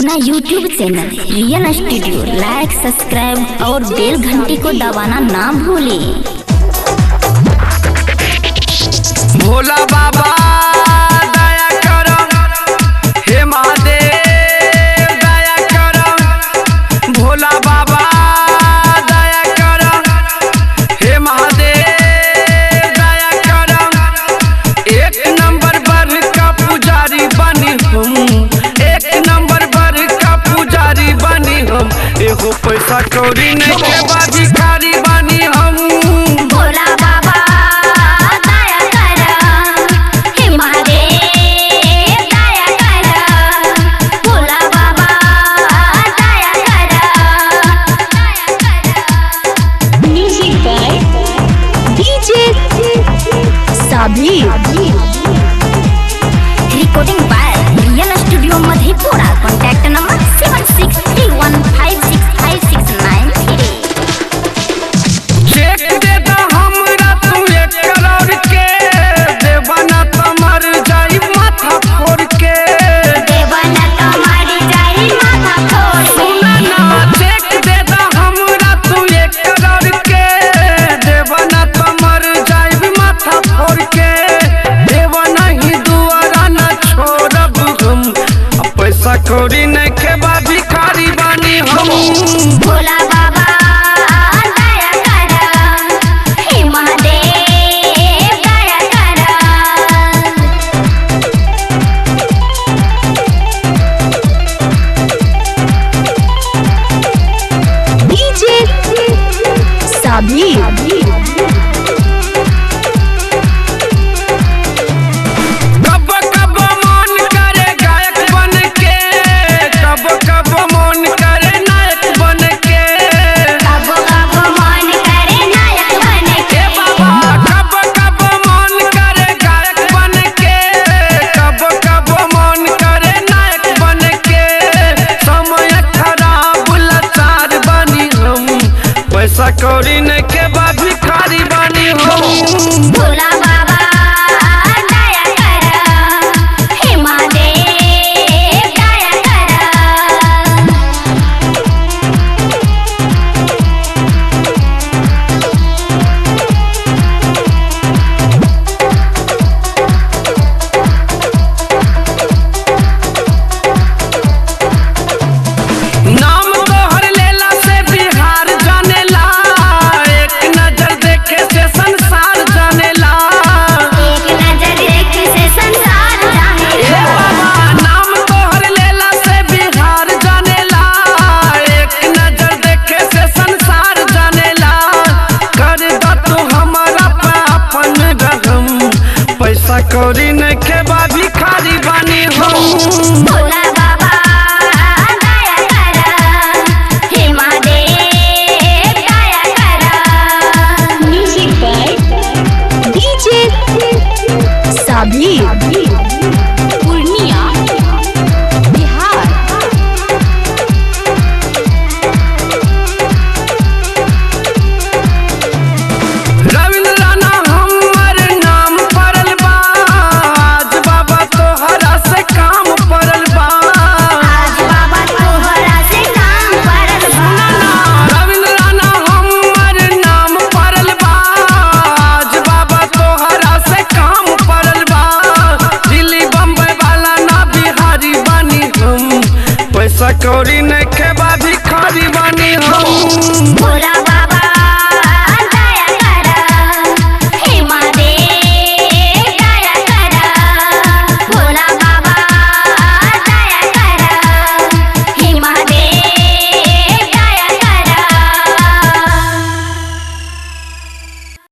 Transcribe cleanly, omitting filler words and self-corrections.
अपना YouTube channel real studio like subscribe और बेल घंटी को दबाना ना भूलें। भोला बाबा दया करो, हे महादेव दया करो, भोला बाबा दया करो, हे महादेव दया करो। एक नंबर पर का पुजारी बनी हम, एक नंबर पर का पुजारी बनी हम, एगो पैसा कौड़ी नहीं के बा भिखारी बनी हम। भोला बाबा दया करो, हे महादेव दया करो, भोला बाबा दया करो। Music by DJ Sabir. Recording by real studio Madhepura. Contact number 7631565693। Cheque दे दा हमरा तू 1 करोड़ के, देबना त मर जाई माथा फोड़ के। देवना तो मर जाई माथा फोड़ के। सुना ना, चेक दे दा हमरा तू 1 करोड़ के, देबना त मर जाई माथा फोड़ के। देबना ही दुआरा ना छोड़ब हम, आ पैसा कौड़ी नहीं के बा भिखारी बानी हम। भोला